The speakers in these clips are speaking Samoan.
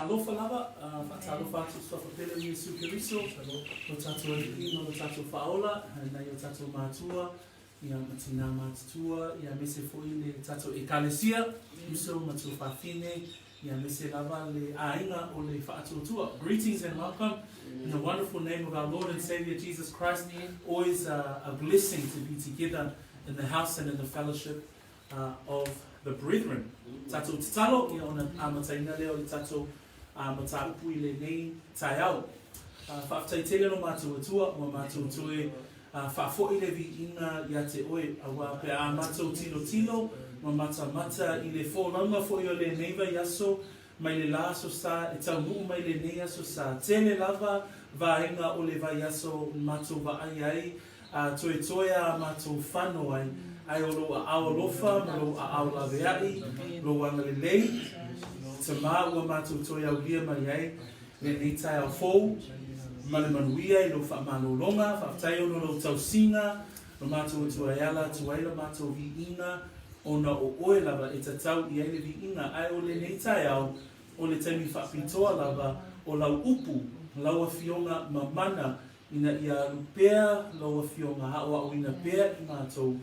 Talofa lava, faatalofa atu i le Suafa pele o Iesu Keriso, lo tatou Alii ma lo tatou Faaola, nai o tatou matua, ia ma tinā matutua, ia aemaise foi le tatou Ekalesia, uso ma tuafafine, ia aemaise lava le aiga o le Faatuatua. Greetings and welcome in the wonderful name of our Lord and Saviour Jesus Christ. Always a blessing to be together in the house and in the fellowship of the brethren. Tatou tatalo ia ona amataina lea o le tatou mataupu i lenei taeao. Faafetai tele lo matou Atua ua matou toe faafoi le viiga ia te oe, aua pe a matou tilotilo ma matamata i le folauga foi o lenei vaiaso mai le la Aso Sa e taunuu mai lenei Aso Sa, tele lava vaega o le vaiaso matou vaai ai A toetoe ā matou whano ai, ae o lou aao alofa ma lou aao laveai, lou agalelei, Tamā ua matou toe aulia mai ai lenei taeao fou ma le manuia i lou faamalologa, faafetai ona o lou tausiga, lo matou Atua e ala atu ai la matou viiga, ona o oe lava e tatau i ai le viiga, ae o lenei taeao o le taimi faapitoa lava o lau upu, lau Afioga mamana Ina ia alu pea lau Afioga aoaoina pea i matou,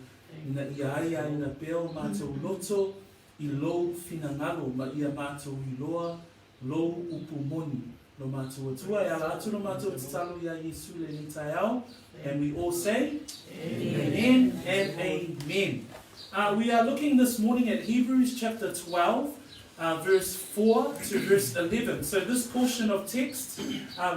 ina ia aiaina pea o matou loto i lou finagalo ma ia matou iloa lou upu moni. Lo matou Atua, e ala atu lo matou tatalo iā Iesu i lenei taeao. And we all say, Amen and amen. We are looking this morning at Hebrews chapter 12, verse 4 to verse 11. So this portion of text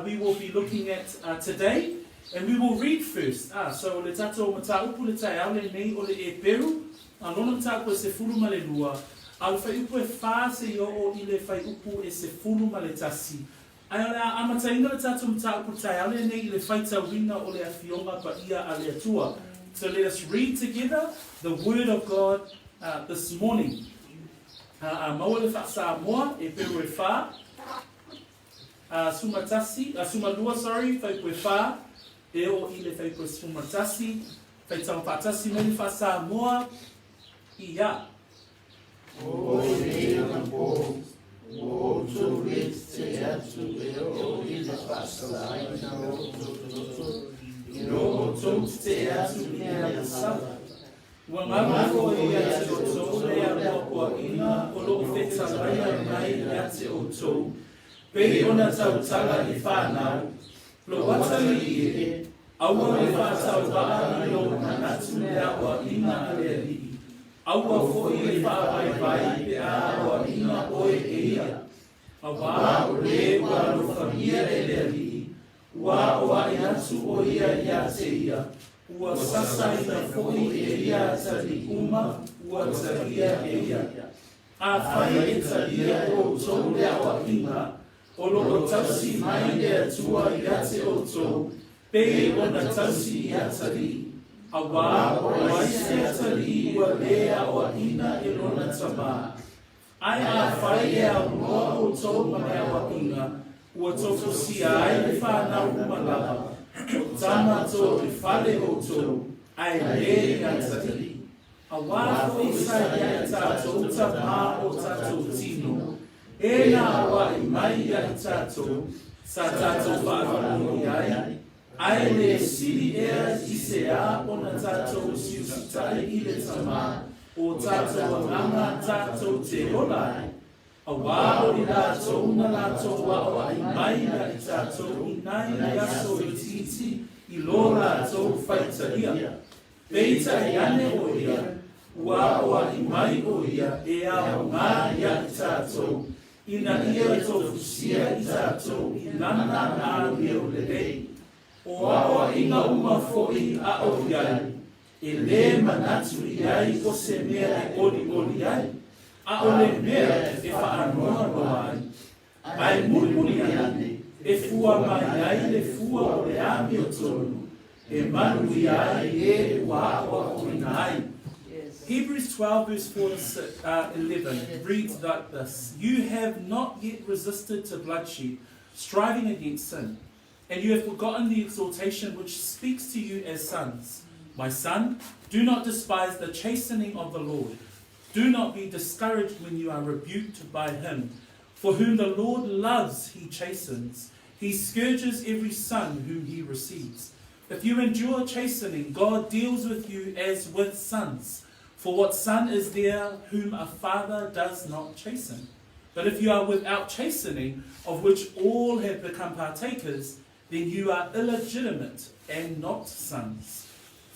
we will be looking at today, and we will read first. So o le tatou mataupu le taeao lenei o le Eperu, lona mataupu e 12, a o le fuaiupu e 4 seia oo i le fuaiupu e 11. Ae o le a amataina le tatou mataupu le taeao lenei i le faitauina o le Afioga Paia a le Atua. So let us read together the word of God this morning. A maua le faa-Samoa, Eperu e wha, a suma tasi, a suma lua, sorry, whaipu e wha, e o i le whaipu e suma tasi, whaitau whaatasi mai le faa-Samoa, ia. O nei anapo, ua outou le tetee atu e oo i le faasalaina o outou loto, i lo outou tetee atu i le agasala. Ua galo foi ia te outou le apoapoaiga o lo o fetalaia mai ia te outou, pei ona tautala i fanau, Lou atalii e, aua le faatauvaa i lou manatu le aoaiga a le Alii, aua foi le faavaivai pe a aoaiga oe e ia, auā o le ua alofagia e le Alii, Ua aoai atu ʻo ia iā te ia, ua sasaina foi e ia atalii uma ua talia e ia. Afai e talia e ʻoutou le aoaiga o lo o tausi mai le Atua iā te ʻoutou, pei ona tausi i atalii, auā o ai se atalii ua lē aoaiina e lona tamā? Ae afai e aunoa ʻoutou ma le aoaiga, ua tofusia ai le fanau uma lava, o tama to i fale ʻoutou, ae lē i atalii. Auā foi sa ia i tatou tamā o tatou tino, e na aoai mai ia i tatou, sa tatou faalogo i ai, ae lē sili ea i se a ona tatou usiusitai i le Tamā o tatou agaga tatou te ola ai, auā o i latou na latou aoai mai ia i tatou i nai aso itiiti i lo latou faitalia. Peitai ane ʻo ia, ua aoai mai ʻo ia e aoga ia i tatou, ina ia tofusia i tatou i lana amio lelei. O aoaiga uma foi aʻo i ai, e lē manatu i ai o se mea e ʻoliʻoli ai, ʻaʻole mea e faanoanoa ai. Ae mulimuli ane, e fua mai ai le fua o le amiotonu e manuia ai ē ua aʻoaʻoina ai. Hebrews 12 verse 4 to 6, 11 reads like this, You have not yet resisted to bloodshed, striving against sin, and you have forgotten the exhortation which speaks to you as sons. My son, do not despise the chastening of the Lord. Do not be discouraged when you are rebuked by him. For whom the Lord loves, he chastens. He scourges every son whom he receives. If you endure chastening, God deals with you as with sons. For what son is there whom a father does not chasten? But if you are without chastening, of which all have become partakers, then you are illegitimate and not sons.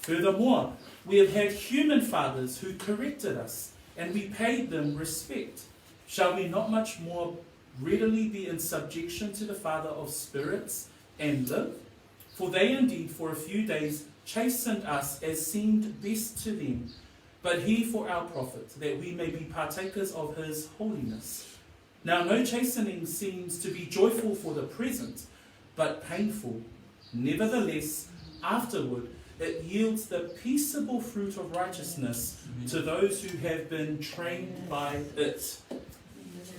Furthermore, we have had human fathers who corrected us, and we paid them respect. Shall we not much more readily be in subjection to the Father of spirits and live? For they indeed for a few days chastened us as seemed best to them, but he for our profit, that we may be partakers of his holiness. Now no chastening seems to be joyful for the present, but painful. Nevertheless, afterward, it yields the peaceable fruit of righteousness to those who have been trained by it.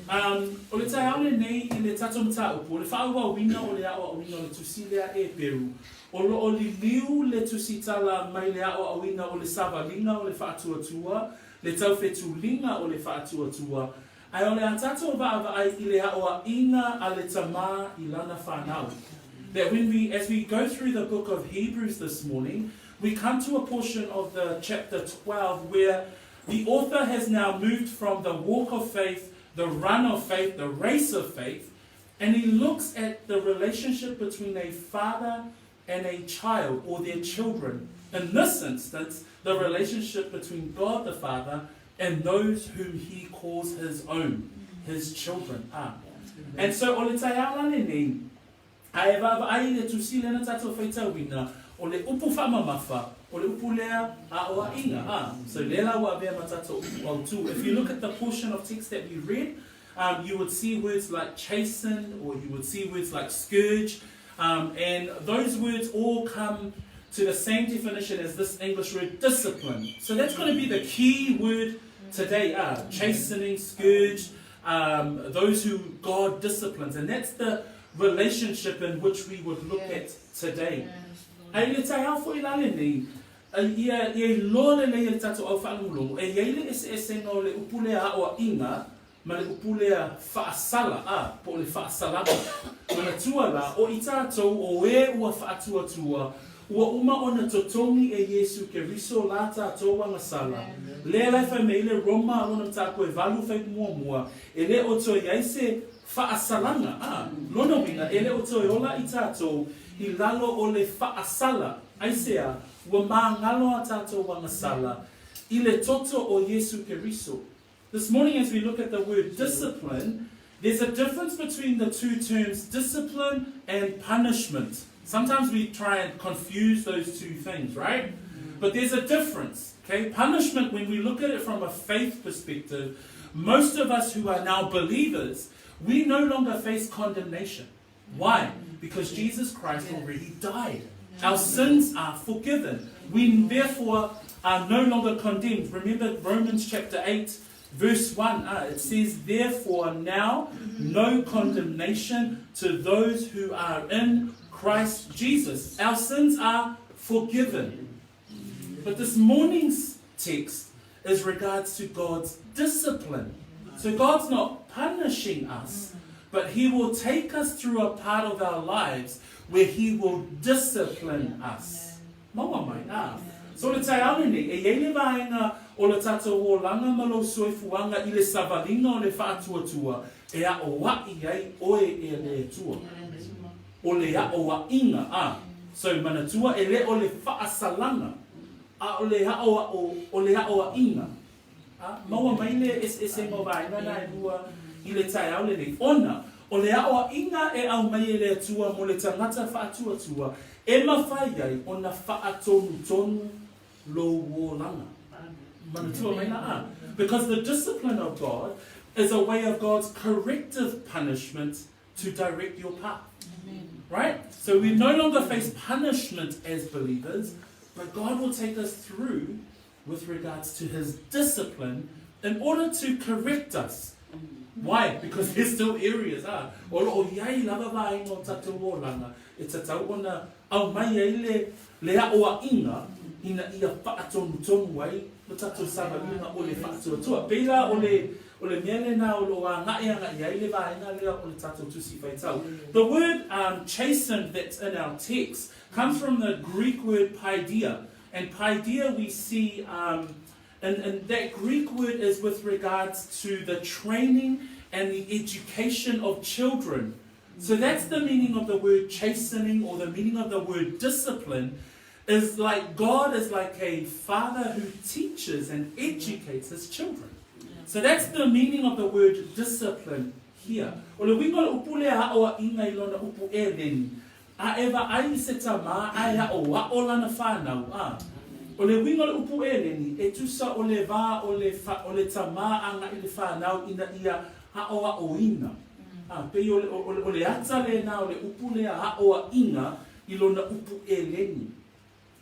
Um, o le taeao lenei i le tatou mataupu, o le faaauauina o le aoaoina o le tusi lea Eperu, o lo o liliu le tusitala mai le aoaoina o le savaliga o le faatuatua, le taufetuliga o le faatuatua, Ae o le a tatou vaavaai i le aoaiga a le tamā i lana whanau. That when we, as we go through the book of Hebrews this morning, we come to a portion of the chapter 12 where the author has now moved from the walk of faith, the run of faith, the race of faith, and he looks at the relationship between a father and a child or their children. In this instance, the relationship between God the Father and those whom he calls his own, his children. Ah. And so, o le taeao la lenei, a e vaavaai i le tusi lea na tatou faitauina, o le upu faamamafa, o le upu lea aoaiga. Ah. So, lea la ua avea ma tatou upu autū. If you look at the portion of text that we read, um, you would see words like chasten, or you would see words like scourge, um, and those words all come to the same definition as this English word discipline. So that's going to be the key word today, uh, chastening, scourge, um, those who God disciplines. And that's the relationship in which we would look at today. Ai le taeao foʻi la lenei, ia, ia iloa lelei e le tatou au faalogologo, e iai le eseesega o le upu lea aoaiga ma le upu lea faasala, a, po o le faasalaga. Manatua la, o i tatou o e ua faatuatua, ua uma ona totogi e Iesu Keriso la tatou agasala. Lea la e fai mai le Roma lona mataupu e valu fai muamua, e le o toe iai se faasalaga, a, lona uiga, e le o toe ola i tatou i lalo o le faasala, aisea, ua magalo a tatou agasala i le toto o Iesu Keriso. This morning as we look at the word discipline, there's a difference between the two terms discipline and punishment. Sometimes we try and confuse those two things, right? But there's a difference, okay? Punishment, when we look at it from a faith perspective, most of us who are now believers, we no longer face condemnation. Why? Because Jesus Christ already died. Our sins are forgiven. We therefore are no longer condemned. Remember Romans chapter 8, verse 1. Ah, it says, Therefore now no condemnation to those who are in Christ Jesus. Our sins are forgiven. But this morning's text is regards to God's discipline. So God's not punishing us, but He will take us through a part of our lives where He will discipline us. Maua mai, ā. So le taeao lenei, e iai le vaega o le tatou olaga ma lou soifuaga i le savaliga o le faatuatua e aʻoaʻi ai oe e le Atua. O le aʻoaʻiga, ā. So manatua e le o le faasalaga, a o le aʻoaʻo, o le aʻoaʻiga. A, maua mai le eseesega o vaega na e lua i le taeao lenei, ona o le aʻoaʻiga e aumai e le Atua mo le tagata faatuatua e mafai ai ona faatonutonu lou olaga. Manatua mai la, a. Because the discipline of God is a way of God's corrective punishment to direct your path. Right? So we no longer face punishment as believers, but God will take us through with regards to his discipline in order to correct us. Why? Because there's still areas, ah. O lo o iai lava vaega o tatou olaga, e tatau ona aumai ai le, le aʻoaʻiga ina ia faatonutonu ai Lo tatou savaliga o le faatuatua. Pei la o le, o le mea lena o lo o agaʻi agaʻi ai le vaega lea o le tatou Tusi Faitau. The word um, chastened that's in our text comes from the Greek word paideia. And paideia we see, um, and, and that Greek word is with regards to the training and the education of children. So that's the meaning of the word chastening or the meaning of the word discipline is like God is like a father who teaches and educates his children. So that's the meaning of the word discipline here. O le uiga o le upu lea aʻoaʻiga i lona upu ʻEleni, a e vaai i se tamā a e aʻoaʻo lana whānau, a. O le uiga o le upu ʻEleni, e tusa o le wā o le, o le tamā agaʻi le whānau ina ia aʻoaʻoina. A, pei o le, o le, o le ata lena o le upu lea aʻoaʻiga i lona upu ʻEleni.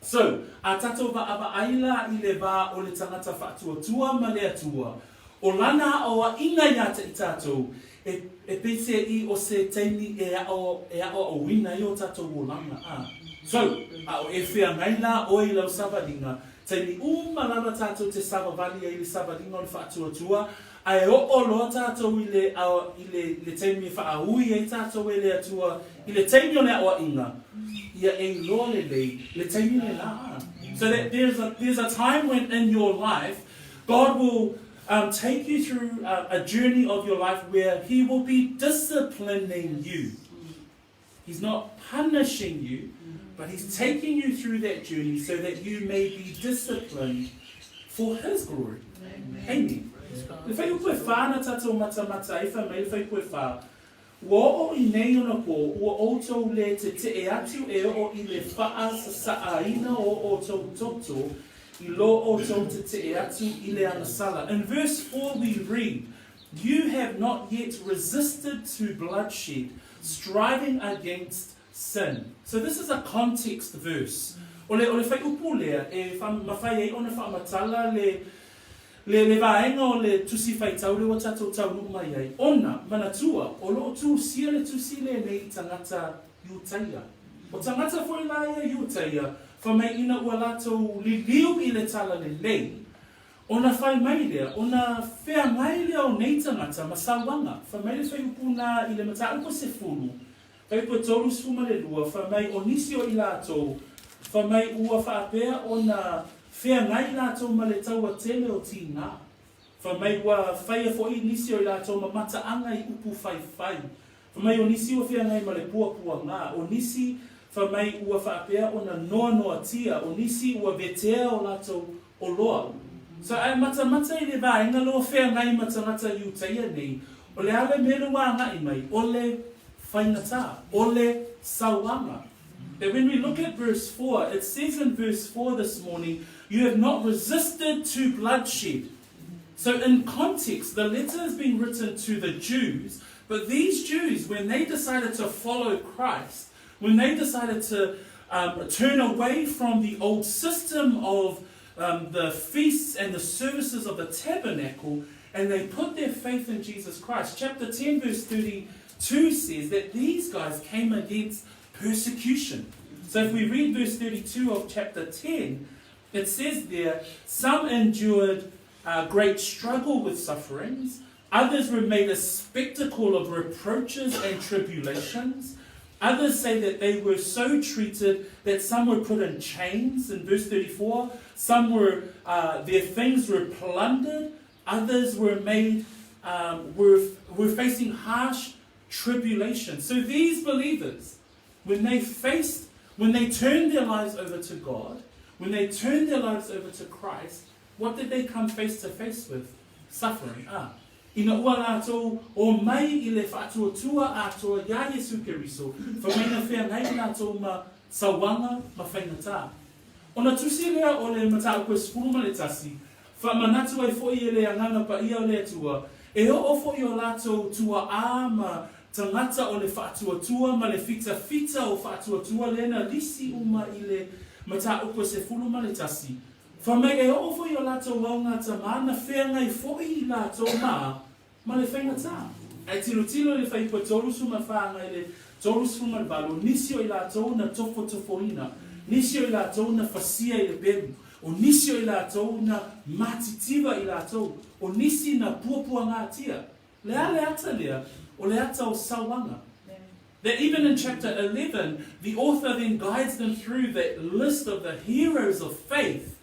So, a tatou vaʻavaʻai la i le wā o le tagata faatuatua ma le Atua, o lana aʻoaʻiga iā te i tatou, e, e pei o se taimi e aʻo, e aʻoaʻoina ai o tatou olaga, a. So, a o e feagai la ʻoe i lau savaliga, taimi uma lava tatou te savavali ai i le savaliga o le faatuatua, a e oo loa tatou i le, a, i le, i le taimi e faaui ai tatou e le Atua i le taimi o le aʻoaʻiga, ia e iloa lelei le taimi lena. So that there's a, there's a time when in your life, God will um, take you through a, a journey of your life where He will be disciplining you. He's not punishing you, but He's taking you through that journey so that you may be disciplined for His glory. Amen. Amen. Le whai upu e whā na tatou matamata ai whai mai le whai upu e whā. Ua oo i nei ona pō, ua ʻoutou lē teteʻe atu e oo i le faʻasasaʻaina o ʻoutou toto i lo ʻoutou teteʻe atu i le agasala. In verse 4 we read, You have not yet resisted to bloodshed, striving against sin. So this is a context verse. O le, o le whaiupu lea, e wha, mawhai ai ona whaamatala le, Le, le vaega o le Tusi Faitau le ua tatou taunuu mai ai, ona, manatua, o loo tusia le tusi lenei i tagata Iutaia. O tagata foi la ia Iutaia, fa mai ina ua latou liliu i le tala lelei, ona fai mai lea, ona feagai lea o nei tagata ma sauaga, fa mai le faiupu na i le mataupu e sefulu, faiupu e 32, fa mai o nisi o i latou, fa mai ua faapea ona Feagai latou ma le taua tele o tīnā. Fai mai ua whaia foʻi nisi o i latou ma mataaga i upu whaiwhai. Fai mai o nisi ua feagai ma le puapuagā, o nisi fai mai ua faapea ona noanoatia, o nisi ua vetea o latou oloa. So ae matamata i le vaega loa feagai ma tagata Iutaia nei, o le a le mea le ua agaʻi mai, o le faigata, o le sauaga. That when we look at verse 4, it says in verse 4 this morning, you have not resisted to bloodshed. So, in context, the letter is being written to the Jews, but these Jews, when they decided to follow Christ, when they decided to um, turn away from the old system of um, the feasts and the services of the tabernacle, and they put their faith in Jesus Christ. Chapter 10, verse 32 says that these guys came against persecution. So if we read verse 32 of chapter 10, it says there, some endured uh, great struggle with sufferings, others were made a spectacle of reproaches and tribulations. Others say that they were so treated that some were put in chains, in verse 34. Some were, uh, their things were plundered. Others were made, um, were, were facing harsh tribulation. So these believers, when they faced, when they turned their lives over to God, when they turned their lives over to Christ, what did they come face to face with? Suffering. Ah. Ina ua latou omai i le faatuatua atoa iā Iesu Keriso, famaina feagai latou ma sauaga ma faigata. Ona tusi lea o le mataupu e 11, faamanatu ai foʻi e le Agaga Paia o le Atua, e oo foʻi o latou tuaʻā ma tagata o le faatuatua ma le fitafita o faatuatua lea na lisi uma i le mataupu e 11, Fai mai e oo foʻi o latou aoga tamā na feagai foʻi i latou ma ma le faigata. Ae tilotilo i le fuaiupu e 34 agai le 38, nisi o i latou na tofotofoina, nisi o i latou na fasia i le pelu. O nisi o i latou na matitiva i latou, o nisi na puapuagatia. Le a le ata lea, o le ata o sauaga. That even in chapter 11, the author then guides them through the list of the heroes of faith.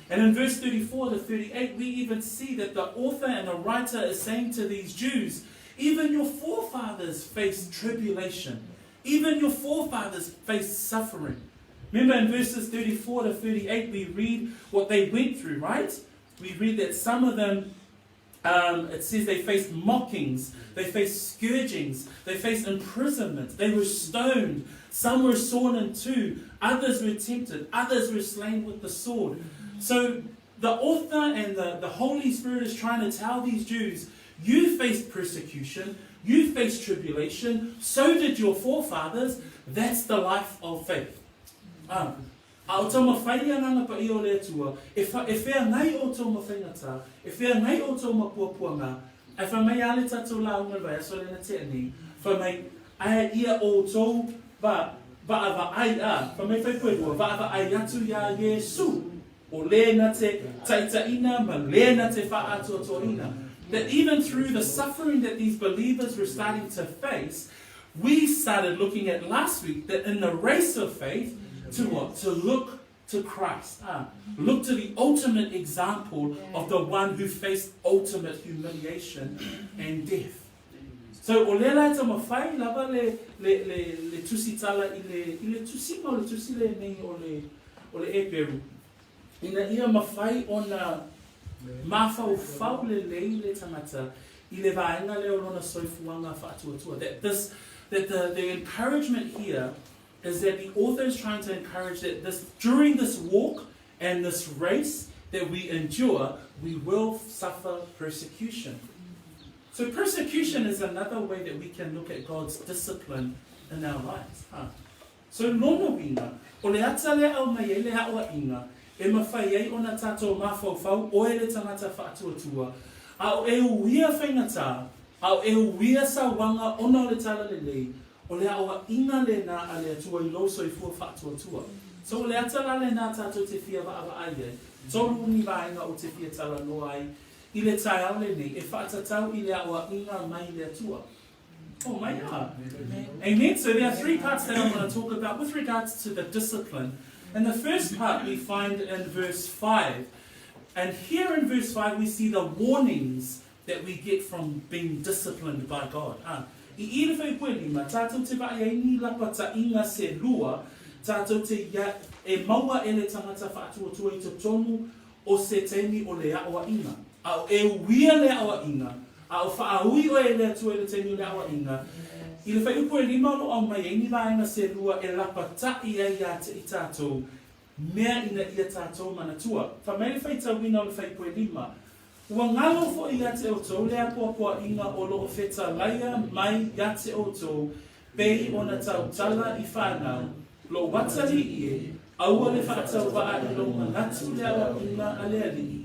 And in verse 34 to 38, we even see that the author and the writer is saying to these Jews, even your forefathers faced tribulation. Even your forefathers faced suffering. Remember in verses 34 to 38, we read what they went through, right? We read that some of them it says they faced mockings, they faced scourgings, they faced imprisonment, they were stoned, some were sawn in two, others were tempted, others were slain with the sword. So the author and the, the Holy Spirit is trying to tell these Jews, you faced persecution, you faced tribulation, so did your forefathers. That's the life of faith. Ah. A o taumafai le Agaga Paia o le Atua, e wha, e wheangai outou ma faigata, e wheangai outou ma puapuaga, ae fai mai a le tatou lauga i le vaiaso lea na tea nei, fai mai, ae ia outou va, vaavaai a, fai mai faipue lua, vaavaai atu iā Iesu, o le na te taitaiina ma le na te whaatoatoaina. That even through the suffering that these believers were starting to face, we started looking at last week that in the race of faith, to what? To look to Christ. Ah, look to the ultimate example of the one who faced ultimate humiliation and death. So o lea la e taumafai lava le, le, le, le tusitala i le, i le tusiga o le tusi lenei o le, o le Eperu, ina ia mafai ona mafaufau lelei le tagata i le vaega lea o lona soifuaga faatuatua. That this, that the, the encouragement here is that the author is trying to encourage that this, during this walk and this race that we endure, we will suffer persecution. So persecution is another way that we can look at God's discipline in our lives. Huh? So lona uiga, o le ata lea aumai ai le aoaiga e mafai ai ona tatou mafaufau oe le tagata faatuatua, a o e uia faigata, a o e uia sauaga ona o le talalelei, o le aoaiga lena a le Atua i lou soifua faatuatua. So o le ata la lena tatou te fia vaavaai ai, tolu ni vaega ou te fia talanoa ai i le taeao lenei e faatatau i le aoaiga mai le Atua. Oh my God. Amen. So there are three parts that I want to talk about with regards to the discipline. And the first part we find in verse 5. And here in verse 5 we see the warnings that we get from being disciplined by God. Ah, i i le whaipue lima, tātou te vaai ai ni lapataiga se lua, tātou te ia, e maua e le tangata whaatuatua i totonu o se taimi o le aoaiga. A o e uia le aoaiga, a o faaui oe e le Atua i le taimi o le aoaiga, i le fuaiupu e lima o lo o aumai ai ni vaega se lua e lapata'i ai iā te i tatou mea ina ia tatou manatua. Fai mai le faitauina o le fuaiupu e lima, Ua galo foʻi iā te outou le apoapoaiga o loo fetalaia mai iā te outou pei ona tautala i fanau, lou atalii e, aua le faatauvaa i lou manatu le aoaiga a le Alii,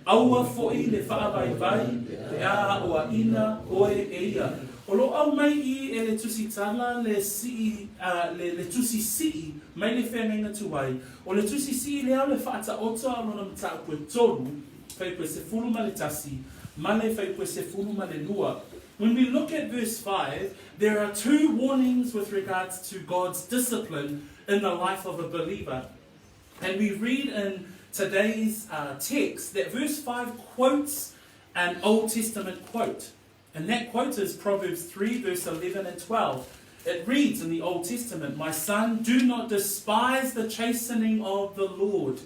aua foʻi le faavaivai pe a aoaina oe e ia. O lo o aumai i e le tusitala le sii, le, le tusi sii mai le feagaiga tuai, o le tusi sii lea o le faataoto o lona mataupu e tolu, fuaiupu e 11 ma le fuaiupu e 12. When we look at verse 5, there are two warnings with regards to God's discipline in the life of a believer. And we read in today's text that verse 5 quotes an Old Testament quote. And that quote is Proverbs 3, verse 11 and 12. It reads in the Old Testament, My son, do not despise the chastening of the Lord.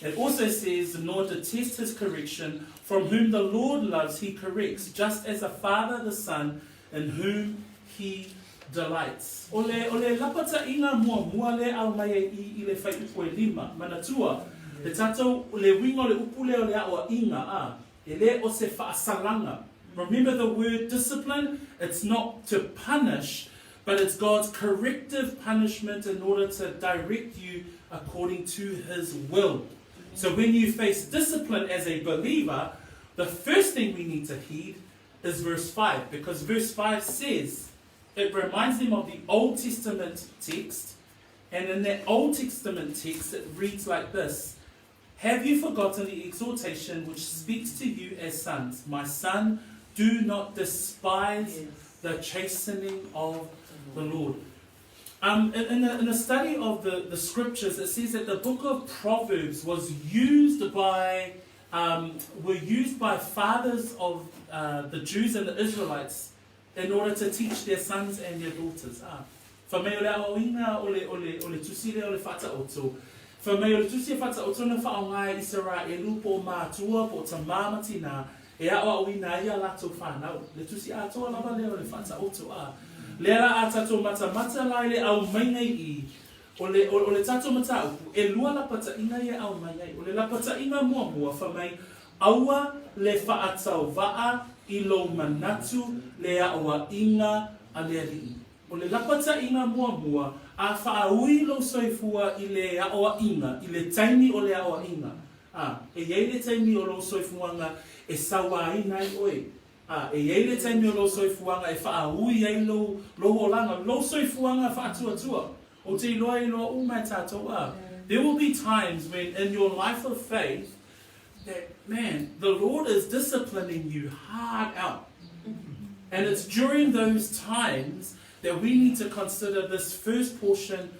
It also says, Nor detest his correction, from whom the Lord loves, he corrects, just as a father the son in whom he delights. O le, o le lapataiga muamua lea aumai ai i i le fuaiupu e lima, manatua, le tatou, le uiga o le upu lea o le aoaiga, a, e le o se faasalaga. Remember the word discipline? It's not to punish, but it's God's corrective punishment in order to direct you according to His will. So when you face discipline as a believer, the first thing we need to heed is verse 5, because verse 5 says, it reminds them of the Old Testament text, and in that Old Testament text, it reads like this. Have you forgotten the exhortation which speaks to you as sons? My son, do not despise the chastening of the Lord. Um, in a study of the scriptures, it says that the book of Proverbs was used by, um, were used by fathers of the Jews and the Israelites in order to teach their sons and their daughters. Ah. Fai mai o le aoaoina o le, o le, o le tusi lea o le Faataoto, fai mai o le tusi e Faataoto na faaaoga e Isaraelu po o mātua po o tamā ma tinā e aoaoina ai a latou fanau. Le tusi atoa lava lea o le Faataoto. Ah. Lea la a tatou matamata la i le aumaiga i i, o le, o, o le tatou mataupu, ʻelua lapataiga ia e aumai ai. O le lapataiga muamua, fai mai, Aua le faatauva'a i lou manatu le aʻoaʻiga a le Alii. O le lapataiga muamua, a faaui lou soifua i le aʻoaʻiga, i le taimi o le aʻoaʻiga, a e i ai le taimi o lou soifuaga e sauāina ai ʻoe, a e i ai le taimi o lou soifuaga e faaui ai lou, lou olaga, lou soifuaga faatuatua. Ou te iloa e iloa uma e tatou, a there will be times when in your life of faith that, man, the Lord is disciplining you hard out. And it's during those times that we need to consider this first portion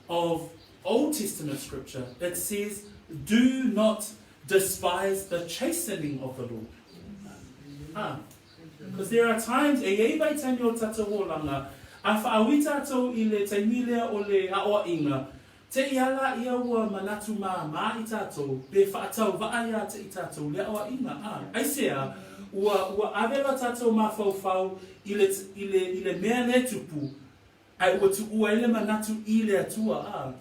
of Old Testament scripture. It says, Do not despise the chastening of the Lord. Because there are times, e iai vaitaimi o tatou olaga, a faaui tatou i le taimi lea o le aʻoaʻiga, Te i ala ia ua manatu māmā i tatou, pe faatauva'a iā te i tatou le aʻoaʻiga, a, aisea, ua, ua ave la tatou mafaufau i le, i le, i le mea le tupu, ae ua tuʻu ai le manatu i le Atua, a.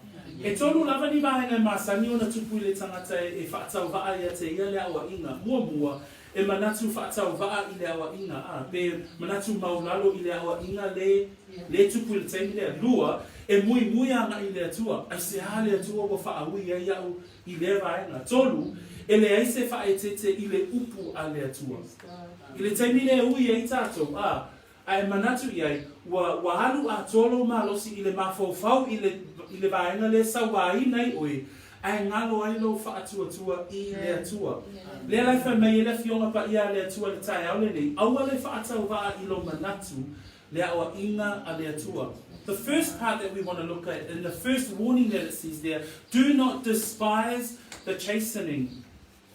E tolu lava ni vaega e masani ona tupu i le tagata e, e faatauva'a ia te ia le aʻoaʻiga. Muamua, e manatu faatauva'a i le aʻoaʻiga, a, pe manatu maulalo i le aʻoaʻiga le, le tupu i le taimi lea. Lua, e muimui agaʻi i le Atua, aisea le Atua ua faaui ai iaʻu i lea vaega. Tolu, e leai se faaeteete i le upu a le Atua. I le taimi lea e ui ai tatou, a, a e manatu i ai, ua, ua alu atoa lou malosi i le mafaufau i le, i le vaega lea e sauāina ai ʻoe, ae galo ai lou faatuatua i le Atua. Lea la e fai mai ai le Afioga Paia a le Atua i le taeao lenei, aua le faatauvaa i lou manatu le aʻoaʻiga a le Atua. The first part that we want to look at, in the first warning that it says there, do not despise the chastening.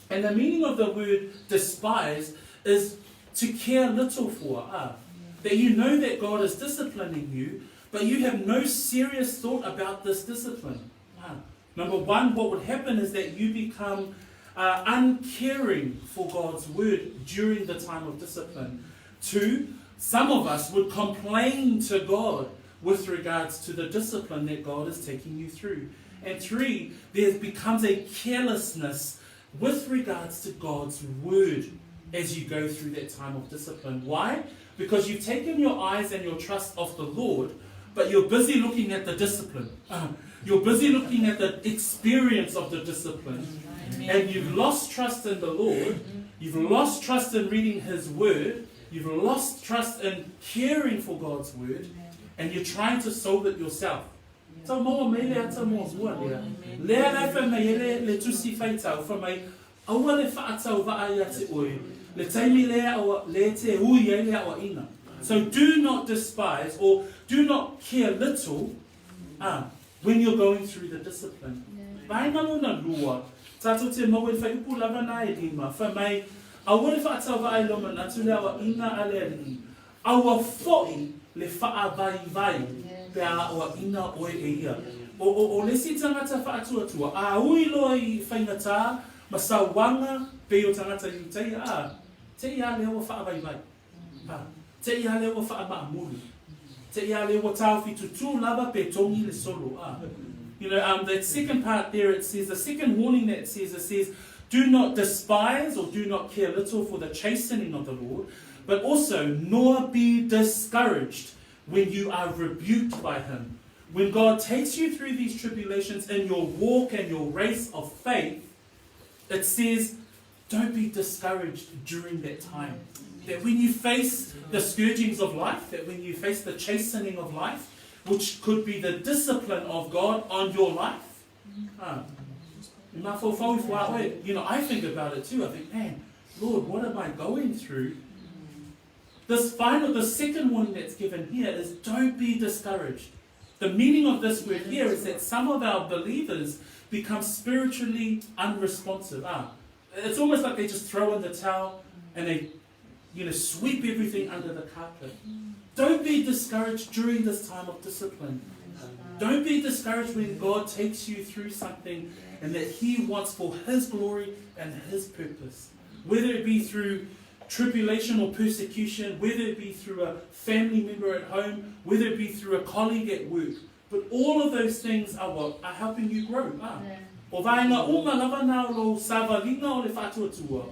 And the meaning of the word despise is to care little for. Ah, that you know that God is disciplining you, but you have no serious thought about this discipline. Ah. Number one, what would happen is that you become uncaring for God's word during the time of discipline. Two, some of us would complain to God with regards to the discipline that God is taking you through. And three, there becomes a carelessness with regards to God's word as you go through that time of discipline. Why? Because you've taken your eyes and your trust off the Lord, but you're busy looking at the discipline. You're busy looking at the experience of the discipline. And you've lost trust in the Lord. You've lost trust in reading His Word. You've lost trust in caring for God's Word. And you're trying to solve it yourself. Tau maua mai le ata muamua lea. Lea la e fai mai ai le, le tusi faitau, fai mai, aua le faatauva'a ia te oe, le taimi lea aua, le te ui ai le aʻoaʻiga. So do not despise or do not care little ah, when you're going through the discipline. Vaega lona lua, tatou te maua i le whaiupu lava na e lima, fai mai, aua le faatauva'a i lou manatu le aʻoaʻiga a le Alii, Aua foʻi le faavaivai pe a aʻoaʻina ʻoe e ia. O, o, o le isi tagata faatuatua, a ui loa i faigata ma sauaga pei o tagata Iutaia, a, te i a lea ua faavaivai, a, te i a lea ua faamaamulu, te i a lea ua taofi tutū lava pe togi le solo, a. You know, um, that second part there, it says, the second warning that it says, it says, do not despise or do not care little for the chastening of the Lord, but also nor be discouraged when you are rebuked by him. When God takes you through these tribulations in your walk and your race of faith, it says, don't be discouraged during that time. That when you face the scourgings of life, that when you face the chastening of life, which could be the discipline of God on your life, E mafaufau ifo lava oe. You know, I think about it too. I think, man, Lord, what am I going through? This final, the second warning that's given here is don't be discouraged. The meaning of this word here is that some of our believers become spiritually unresponsive. Ah, it's almost like they just throw in the towel and they, you know, sweep everything under the carpet. Don't be discouraged during this time of discipline. Don't be discouraged when God takes you through something and that He wants for His glory and His purpose. Whether it be through tribulation or persecution, whether it be through a family member at home, whether it be through a colleague at work. But all of those things are what? Are helping you grow. Ah. O vaega uma lava na o lou savaliga o le faatuatua,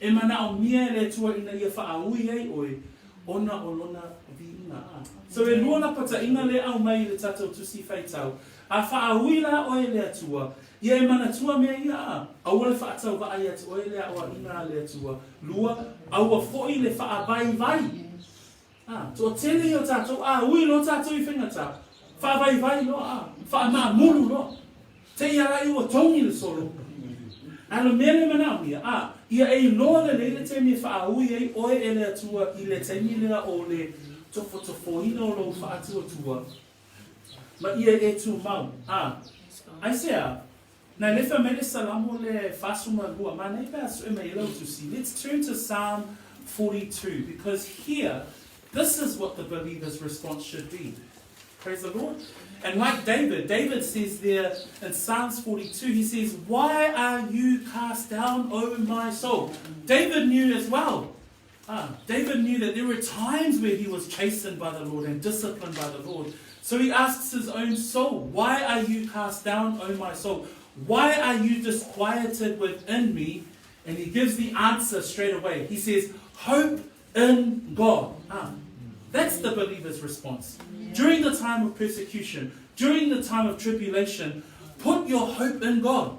e manaomia e le Atua ina ia faaui ai oe, ona o lona viiga. Ah. So e lua lapataiga lea aumai i le tatou Tusi Faitau, a faaui la oe e le Atua, Ia e manatua mea ia, a, aua le faatauvaa ia te oe le aoaiga a le Atua. Lua, aua foi le faavaivai. A, toatele ia o tatou, a ui loa tatou i faigata, faavaivai loa, a, faamaamulu loa. Te i ala i ua togi le solo. A o le mea lea e manaomia, a, ia e iloa lelei le taimi e faaui ai oe e le Atua i le taimi lea o le tofotofoina o lou faatuatua, Ma ia e tumau, a. Aisea? Na lefa mai le Salamo le 42, manaia pe a sue mai e lau tusi. Let's turn to Psalm 42, because here, this is what the believer's response should be. Praise the Lord. And like David, David says there in Psalms 42, he says, Why are you cast down, O my soul? David knew as well Ah, David knew that there were times where he was chastened by the Lord and disciplined by the Lord. So he asks his own soul, Why are you cast down, O my soul? Why are you disquieted within me? And he gives the answer straight away. He says, Hope in God. Ah, that's the believer's response. During the time of persecution, during the time of tribulation, put your hope in God.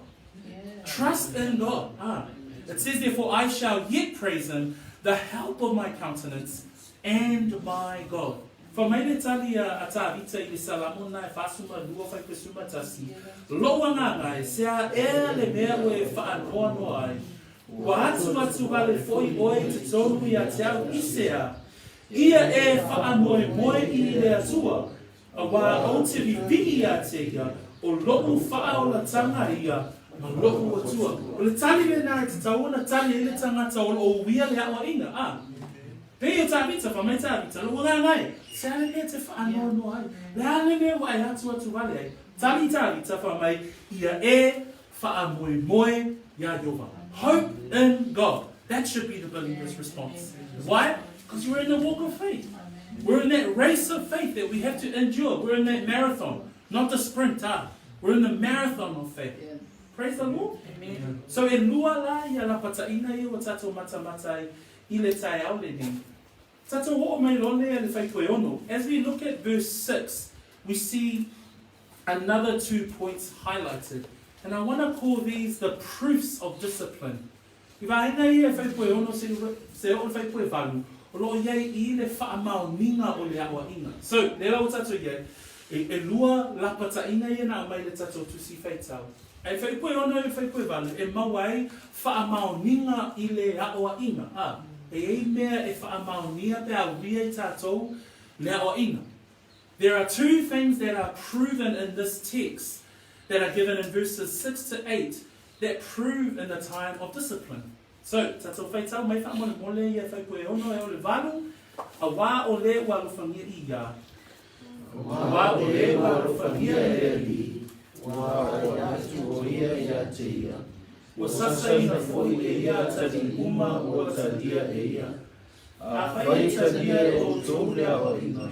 Trust in God. Ah. It says, Therefore, I shall yet praise him, the help of my countenance and my God. Fai mai le tali a Tāvita i le Salamo lena e 42 fuaipesuma 1, Lou agaga e sea ea le mea ua e faanoanoa ai, ua atuatu vale foi oe i totonu ia te au i sea, ia e faamoemoe i le Atua, Auā ou te pipii ia te ia, o loʻu faaolatanga ia ma loʻu Atua. O le tali lena e tatau ona tali ai le tagata o loo uia le aoaiga, a. Pei o Tāvita, fai mai Tāvita, lou agaga e, se a le mea e te faanoanoa ai, le a le mea ua e atuatu vale ai? Tali Tāvita, fai mai, ia e faamoemoe iā Ieova. Hope in God. That should be the believer's response. Why? Because we're in the walk of faith. We're in that race of faith that we have to endure. We're in that marathon, not the sprint. Ah. We're in the marathon of faith. Praise the Lord. Amen. So e lua la ia lapataiga ia ua tatou matamata ai i le taeao lenei. Tatou oo mai loa lea i le faitauono. As we look at verse 6, we see another two points highlighted. And I want to call these the proofs of discipline. I vaega ia e 6 seia oo i le 8, o lo o i ai i le faamaoniga o le aoaiga. So, lea la ua tatou i ai, e, e lua lapataiga ia na aumai i le tatou tusi faitau. A e 6 i le 8, e maua ai faamaoniga i le aoaiga. A, e i ai mea e faamaonia pe a uia i tatou le aoaiga. There are two things that are proven in this text that are given in verses 6 to 8 that prove in the time of discipline. So, tatou faitau mai faamolemole ia 6 e oo i le 8, auā o le ua alofagia i ia. Auā o le ua alofagia e le Alii, ua aoai atu o ia ia te ia. Ua sasaina foi e ia atalii uma ua talia e ia. Afai e talia e outou le aoaiga,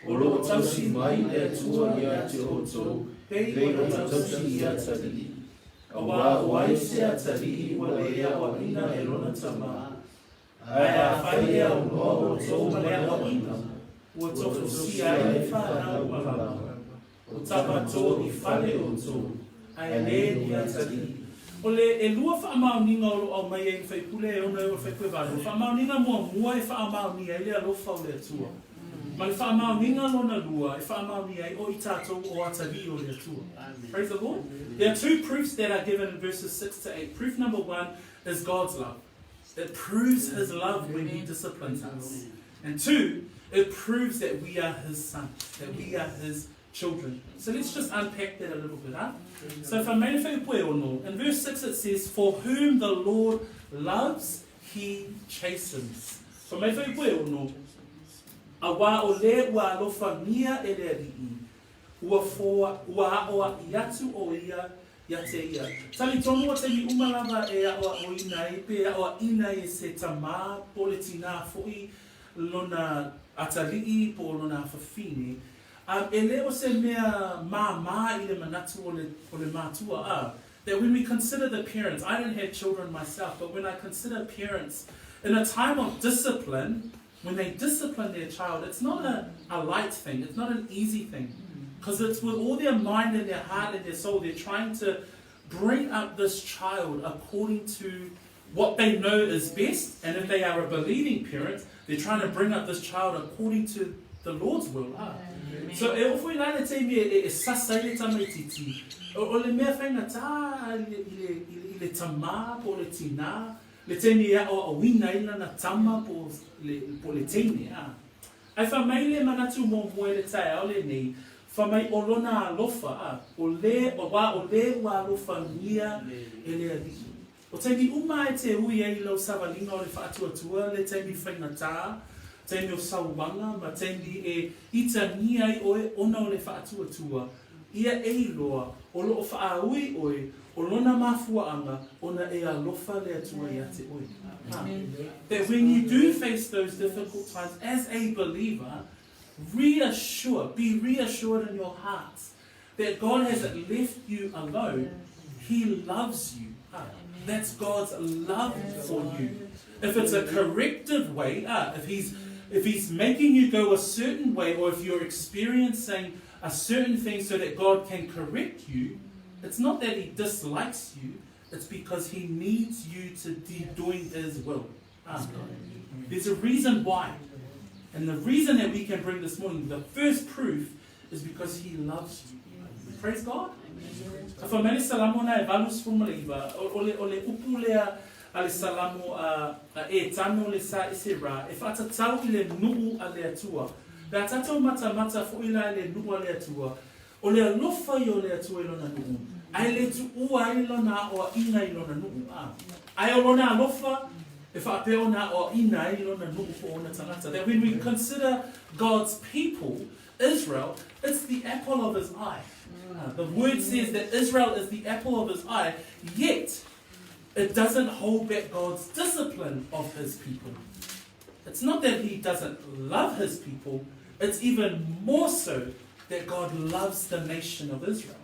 o lo o tausi mai le Atua ia te outou, pei ona tausi i atalii. Auā o ai se atalii ua le aoaina e lona tama? Ae afai e aunoa outou ma le aoaiga, ua tofusia ai le fanau malama. O tama to i fale outou, ae le ni atalii. O le ʻelua faamaoniga o lo o aumai ai i le faipule e 6 e oo i le 8, o le faamaoniga muamua e faamaonia ai le alofa o le Atua. Ma le faamaoniga lona lua e faamaonia ai o i tatou o atalii o le Atua. Praise the Lord. There are two proofs that are given in verses 6 to 8. Proof number one is God's love. It proves his love when he disciplines us. And two, it proves that we are his sons, that we are his children. So let's just unpack that a little bit. Huh? So in verse 6 it says, For whom the Lord loves, he chastens. Auā o lē ua alofangia e le Alii, ua foa, ua aʻoaʻi atu ʻo ia iā te ia. Talitonu o taimi uma lava e aʻoaʻoina ai pe aʻoaʻina ai e se tamā po o le tinā foʻi lona atalii po o lona afafine, a e le o se mea māmā i le manatu o le, o le matua, a that when we consider the parents, I don't have children myself, but when I consider parents in a time of discipline, when they discipline their child, it's not a, a light thing, it's not an easy thing. Because it's with all their mind and their heart and their soul, they're trying to bring up this child according to what they know is best. And if they are a believing parent, they're trying to bring up this child according to the Lord's will. Ah. So e ofo i le taimi e, e, e sasa i le tamaititi, o, o le mea whaingatā i le, i le, i le, i le tamā po o le tinā, Le taimi e aʻoaʻoina ai lana tama po le, po le teine, a. Ae fa mai le manatu muamua i le taeao lenei, fa mai o lona alofa, a, o le, auā o le ua alofangia e le Alii. O taimi uma e te ui ai i lau savaliga o le faatuatua, le taimi faigata, taimi o sauaga, ma taimi e itagia ai oe ona o le faatuatua, ia e iloa, o loo faaui oe, o lona mafuaaga, ona e alofa le Atua iā te oe. That when you do face those difficult times as a believer, reassure, be reassured in your hearts that God hasn't left you alone. He loves you. That's God's love for you. If it's a corrective way, if he's if he's making you go a certain way or if you're experiencing a certain thing so that God can correct you, it's not that he dislikes you, it's because he needs you to be doing his will. There's a reason why. And the reason that we can bring this morning, the first proof, is because he loves you. Praise God. Fa mai le Salamo na e 89, o le, o le upu lea a le Salamo a, a Etano le sa ese ra, e faatatau i le nuu a le Atua. Pe a tatou matamata foʻi la i le nuu a le Atua, o le alofa ia o le Atua i lona nuu, ae le tuua ai lona aʻoaʻina i lona nuu, a. Ae o lona alofa e faapea ona aʻoaʻina ai lona nuu po o ona tagata. That when we consider God's people, Israel, it's the apple of his eye. The word says that Israel is the apple of his eye, yet it doesn't hold back God's discipline of his people. It's not that he doesn't love his people, it's even more so that God loves the nation of Israel,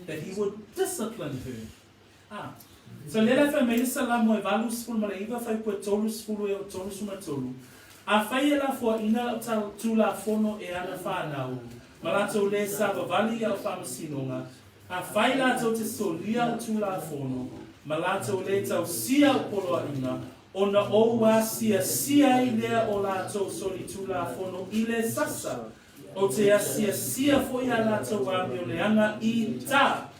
that he would discipline her. Ah. So le la fai mai le Salamo e 89 faipua 30 e o 33, Afai e lafoaʻina lau Tulafono e ana fanau, ma latou le savavali i au faamasinoga, afai latou te solia au Tulafono, ma latou le tausia au poloaiga, ona ou asiasia ai lea o latou solitulafono i le sasa, ou te asiasia foi a latou amioleaga i ta,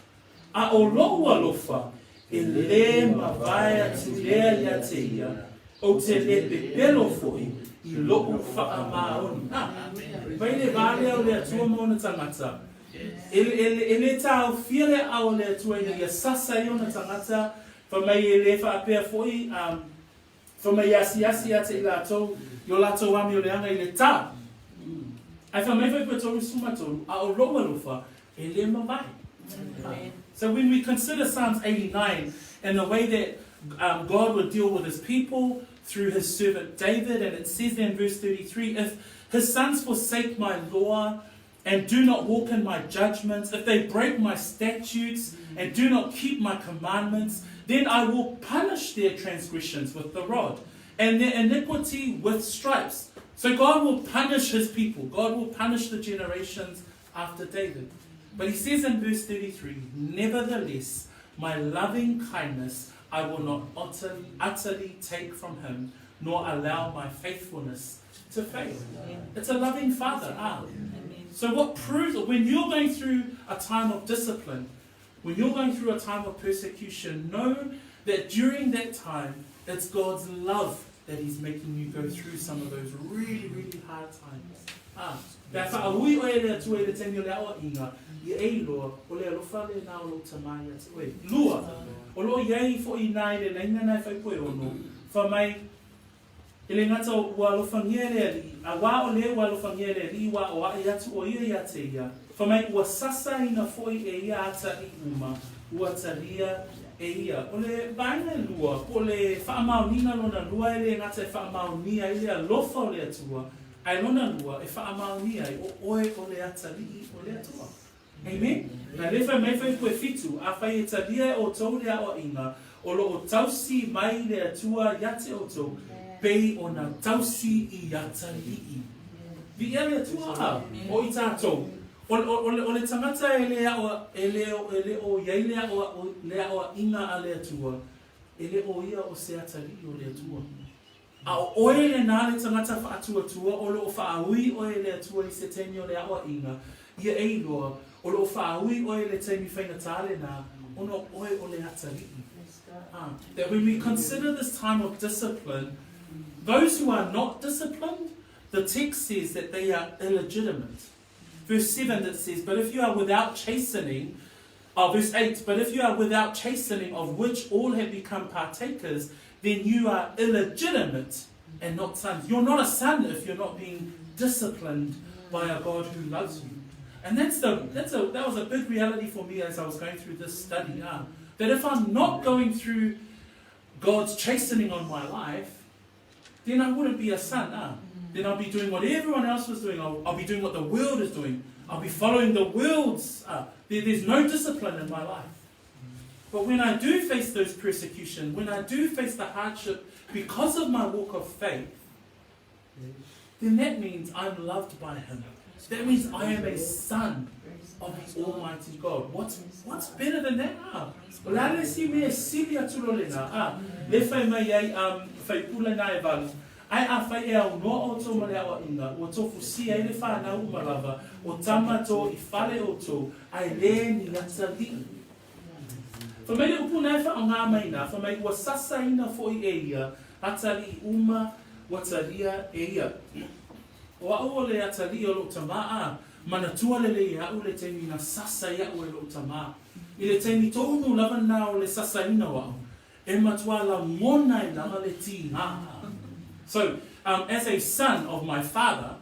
a o loʻu alofa e lē mavae atu lea iā te ia, ou te lē pepelo foʻi i loʻu faamaoni. A, mai le vā lea o le Atua ma ona tagata, e, e, e lē taofia le aao o le Atua ina ia sasa ai ona tagata, fa mai e lē faapea foʻi, um, fa mai e asiasi ia te i latou, i o latou amioleaga i le tā. Ae fa mai foi koe 33, a o lou alofa, e lē mavae. So when we consider Psalms 89 and the way that um, God would deal with his people through his servant David, and it says there in verse 33, if his sons forsake my law and do not walk in my judgments, if they break my statutes and do not keep my commandments, then I will punish their transgressions with the rod and their iniquity with stripes. So God will punish his people. God will punish the generations after David. But he says in verse 33, Nevertheless, my loving kindness I will not utterly, utterly take from him, nor allow my faithfulness to fail. It's a loving Father. Ah. So what proves when you're going through a time of discipline, when you're going through a time of persecution, know that during that time, it's God's love that He's making you go through some of those really, really hard times. Ah, pe a whaaui oe le Atua i le taimi o le aoaiga, ia e iloa, o le alofa lena o lou Tama ia te oe. Lua, o loo iai foʻi inā i le laina na e fai e ono, fa mai, E le gata ua alofagia e le Alii, auā o lē ua alofagia e le Alii ua aoaʻi atu ʻo ia iā te ia, fai mai ua sasaina foʻi e ia atalii uma, ua talia e ia. O le vaega e lua, po o le faamaoniga lona lua e le gata e faamaonia ai le alofa o le Atua, ae lona lua e faamaonia ai o ʻoe o le atalii o le Atua. Amen. Na le fai mai fai 7, afai e talia e ʻoutou le aoaiga, o loo tausi mai le Atua ia te ʻoutou, pei ona tausi i atalii. Viia le Atua, a, o i tatou, o, o, o, le, o le tagata e le ao, e le, e le o iai le ao, le aoaiga a le Atua, e le o ia o se atalii o le Atua. A o ʻoe lenā le tagata faatuatua o loo faaui ʻoe e le Atua i se taimi o le aoaiga, ia e iloa, o loo faaui ʻoe i le taimi faigata lenā, ona o ʻoe o le atalii. Ah, that when we consider this time of discipline, those who are not disciplined, the text says that they are illegitimate. Verse 7 that says, But if you are without chastening, oh, verse 8, But if you are without chastening, of which all have become partakers, then you are illegitimate and not sons. You're not a son if you're not being disciplined by a God who loves you. And that's the, that's a, that was a big reality for me as I was going through this study. That if I'm not going through God's chastening on my life, then I wouldn't be a son. Then I'll be doing what everyone else was doing. I'll, I'll be doing what the world is doing. I'll be following the world's. There, there's no discipline in my life. But when I do face those persecution, when I do face the hardship because of my walk of faith, then that means I'm loved by Him. That means I am a son of the Almighty God. What's, what's better than that? Ah? O le a le isi mea e sili atu lo lena, ah, le fai mai ai, um, fai pula na e valu, ae afai e aunoa ʻoutou ma le aoaiga, ua tofusia ai le fanau uma lava o tama to i fale ʻoutou, ae lē ni atalii. Fai mai le upu na e faaaogā mai na, fai mai ua sasaina foʻi e ia atalii uma ua talia e ia. O aʻu o le atalii o loʻu tamā, a manatua lelei e aʻu le taimi na sasa iaʻu e loʻu tamā. I le taimi tonu lava na o le sasaina o aʻu, e matua lagona ai lava le tīgā. So, um, as a son of my father,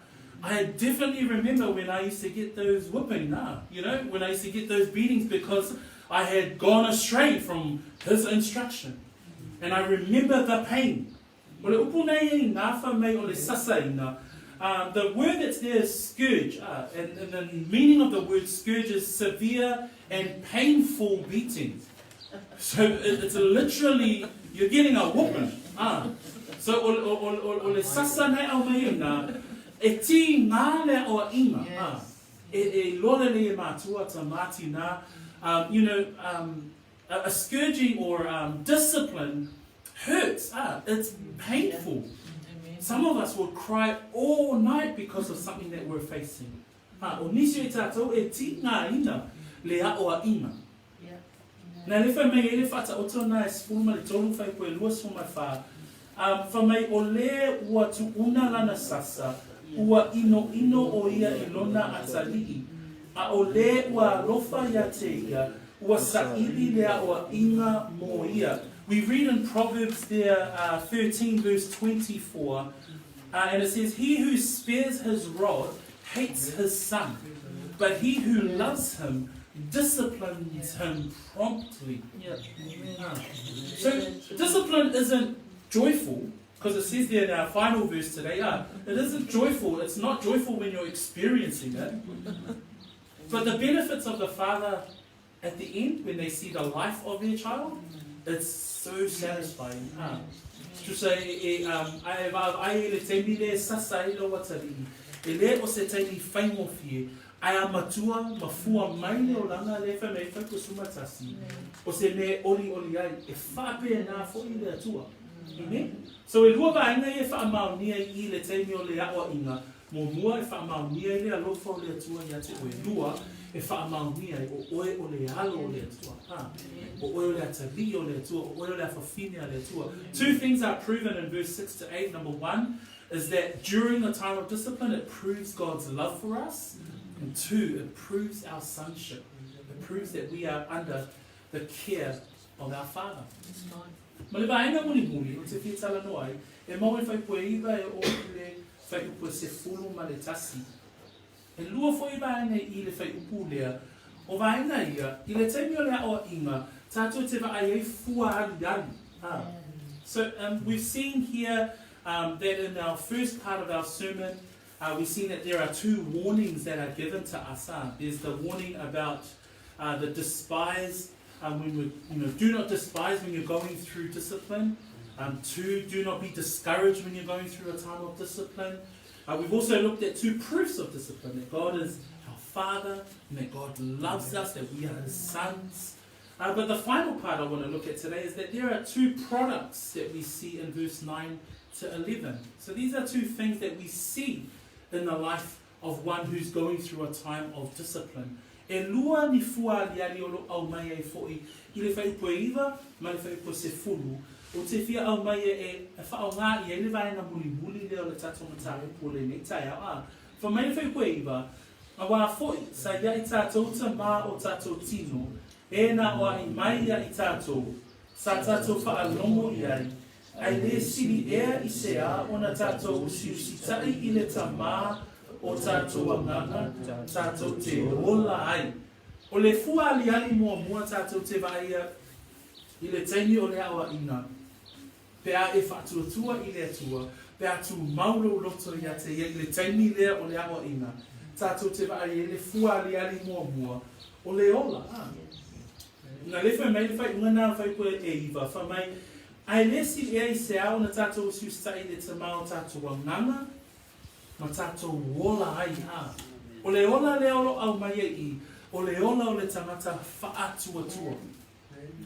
I definitely remember when I used to get those whipping, nah, you know, when I used to get those beatings because I had gone astray from his instruction. And I remember the pain. O le upu nei e i ngāwha mei o le sasaina, the word that's there is scourge, and, and the meaning of the word scourge is severe and painful beating. So it, it's literally, you're getting a whooping. So o, o, o, o, o le sasa nei au mai ina, e ti ngā lea o a inga. E, e loa le e mātua ta māti nā. You know, a, a scourging or discipline hurts. It's painful. Some of us would cry all night because of something that we're facing. Ah, o nisi o i tātou e ti ngā ina le ao a inga. Na le fai mai e le whataoto na e sefulu ma le tolu fai koe 24. Um, fai mai o le ua tuuna lana sasa, ua inoino o ia i lona atalii. A o le ua alofa ia te ia, ua saili le aoaiga mo ia. We read in Proverbs there, 13 verse 24, and it says, He who spares his rod hates his son, but he who loves him disciplines him promptly. So discipline isn't joyful, because it says there in our final verse today, it isn't joyful. It's not joyful when you're experiencing it. But the benefits of the father at the end, when they see the life of their child, it's so satisfying. Tusa e, e, um, ai, ai le taimi le sasa i lo atalii, e le o se taimi faigofie, ae a matua ma fua mai le olaga le fai mai fai ko sumatasi, o se mea e olioli ai, e faapena foʻi le Atua. Amen? So e lua vaega ia e faamaonia i i le taimi o le aoaiga, muamua e faamaonia ai le alofa o le Atua ia te oe, lua e faamaonia ai o oe o le alo o le Atua. Ha. O oe o le atalii o le Atua, o oe o le afafine a le Atua. Two things are proven in verse 6 to 8. Number one is that during the time of discipline it proves God's love for us. And two, it proves our sonship. It proves that we are under the care of our Father. Ma le vaega mulimuli o te fia talanoa ai, e mau e whaipueiva e o i le whaiupu e 11. E lua foi vaega i le whaiupu lea, o vaega ia, i le taimi o le aoaiga, tātou te vaai ai fua aliali. Ah. So we've seen here that in our first part of our sermon, we've seen that there are two warnings that are given to us. There's the warning about the despise when we, you know, do not despise when you're going through discipline. Two, do not be discouraged when you're going through a time of discipline. We've also looked at two proofs of discipline, that God is our Father and that God loves us, that we are His sons. But the final part I want to look at today is that there are two products that we see in verse 9 to 11. So these are two things that we see in the life of one who's going through a time of discipline. E lua ni fua aliali o lo aumai ai foi i le whaiupu e 9 ma le whaiupu e 10 o te fia aumai e e whaonga i ai le vaega mulimuli lea o le tātou mataupu o lenei taeao a wha mai le whaiupu e 9 a wā foi sa ia i tātou tamā o tātou tino e nā oa i mai ia i tātou sa tātou whaalogo i ai Ai le sili ea i se a ona tātou usiusitaʻi i le tamā o tātou agaga, tātou te ola ai. O le fua aliali muamua tātou te vaaia i le taimi o le aoaiga, pe a e faatuatua i le Atua, pe a tumau lou loto ia te ia i le taimi lea o le aoaiga, tātou te vaaia i le fua aliali muamua o le ola. A. Na le fai mai le faaiuga na fai koe e iva, fai mai, Ae le sili ea i se ao na tātou usiusitaʻi i le tamā o tātou agaga ma tātou ola ai, ā. O le ola lea o lo aumai ai i, o le ola o le tagata faatuatua.